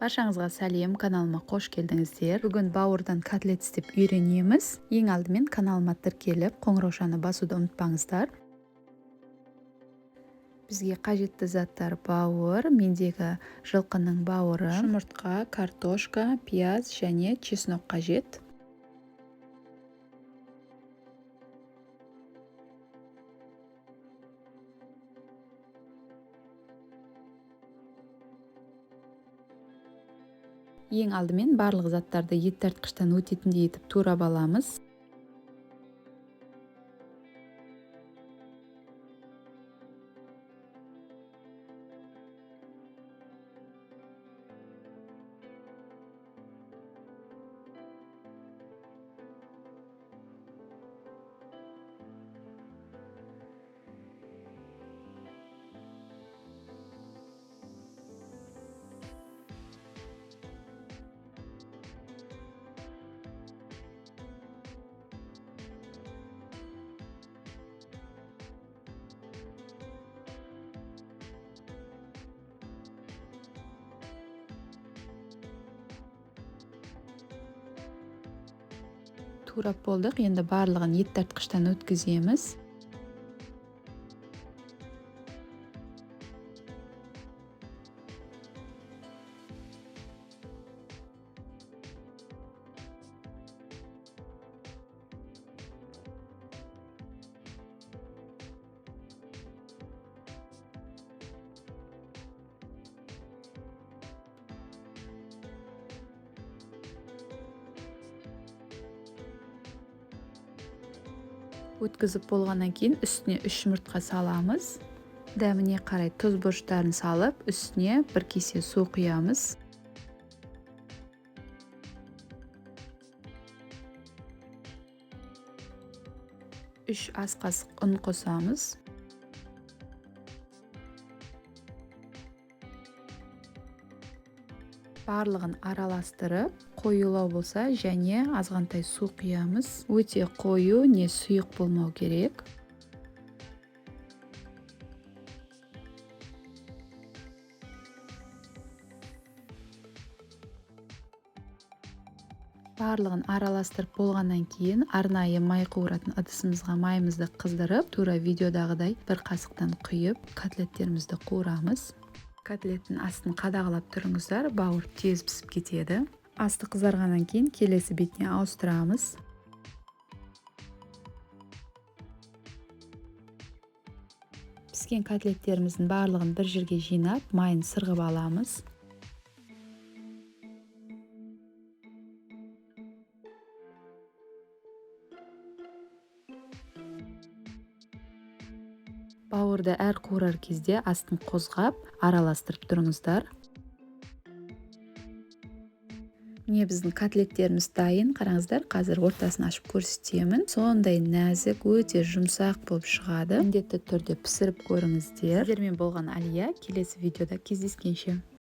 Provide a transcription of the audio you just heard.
Баршаңызға сәлем, каналыма қош келдіңіздер. Бүгін бауырдан котлет істеп үйренеміз. Ең алдымен каналыма тіркеліп, қоңыраушаны басуды ұмытпаңыздар. Бізге қажетті заттар: бауыр, мендегі жылқының бауыры, жұмыртқа, картошка, пияз және чеснок қажет. Ең алдымен барлық заттарды ет тартқыштан өтетіндей етіп турап аламыз. Турап болдық, енді барлығын ет тартқыштан өткіземіз. Өткізіп болғаннан кейін үстіне 3 жұмыртқа саламыз. Дәміне қарай тұз, бұрыштарын салып, үстіне бір кесе су құямыз. 3 ас қасық ұн қосамыз. Барлығын араластырып, қоюлау болса және азғантай су құямыз. Өте қою, не сұйық болмау керек. Барлығын араластырып болғаннан кейін арнайы май қуыратын ыдысымызға майымызды қыздырып, тура видеодағыдай бір қасықтан құйып, котлеттерімізді қуырамыз. Котлеттің астын қадағалап тұрыңыздар, бауыр тез пісіп кетеді. Асты қызарғаннан кейін келесі бетіне ауыстырамыз. Піскен котлеттеріміздің барлығын бір жерге жинап, майын сырғып аламыз. Бауырды әр қуырар кезде астын қозғап, араластырып тұрыңыздар. Міне, біздің котлеттеріміз дайын. Қараңыздар, қазір ортасын ашып көрсетемін. Сондай нәзік, өте жұмсақ болып шығады. Міндетті түрде пісіріп көріңіздер. Сіздермен болған Алия. Келесі видеода кездескенше.